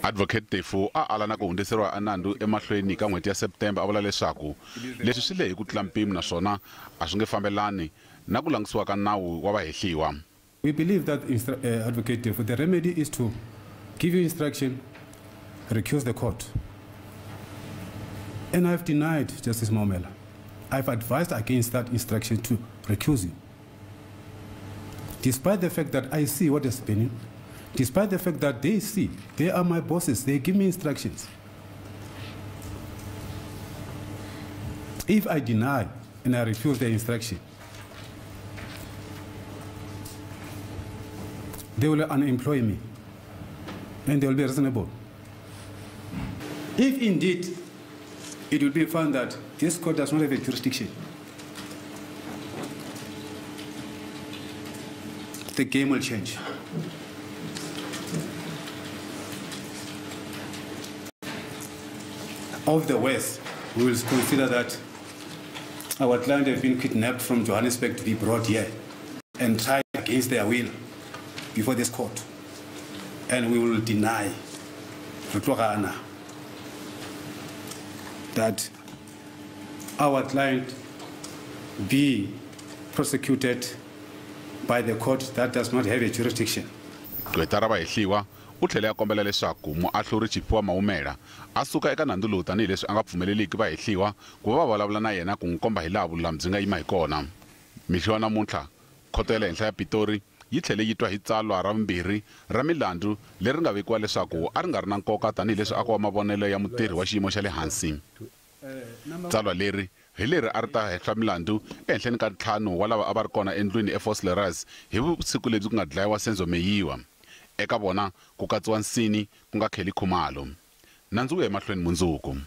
Advocate Teffo a ala na ku hundziseriwa nandzu emahlweni ka n'hweti ya September a vula leswaku leswi swi lehe ku tlula mpimo naswona a swi nge fambelani na ku langutisiwa ka nawu wa vahehliwa. We believe that, Advocate Teffo, the remedy is to give you instruction, recuse the court. And I've denied Justice Maumela. I've advised against that instruction to recuse you. Despite the fact that I see what is happening, despite the fact that they see, they are my bosses, they give me instructions. If I deny and I refuse their instruction, they will unemploy me and they will be reasonable. If indeed it will be found that this court does not have a jurisdiction, the game will change. Of the West, we will consider that our client have been kidnapped from Johannesburg to be brought here and tried against their will before this court. And we will deny that our client be prosecuted by the court that does not have a jurisdiction. Gqweta ra vahehliwa u tlhele a kombela leswaku muahluri Tshifhiwa Maumela a suka eka nandzu lowu tanihileswi a nga pfumeleliki vahehliwa ku va va vulavula na yena ku n'wi komba hi laha vululami byi nga yima hi kona. Mixo wa namuntlha, khoto ya le henhla ya Pitori yi tlhele yi twa hi tsalwa ra vumbirhi ra milandzu leri nga vekiwa leswaku a ri nga ri na nkoka tanihileswi a ko va mavonelo ya mutirhi wa xiyimo xa le hansi. Tsalwa leri hi leri a ri ta hehla milandzu ehenhleni ka ntlhanu wa lava a va ri kona endlwini eVosloorus hi vusiku lebyi ku nga dlayiwa Senzo Meyiwa. Eka vona ku katsiwa Nsini ku nga Kelly Khumalo. Nandzu wu ya emahlweni mundzuku.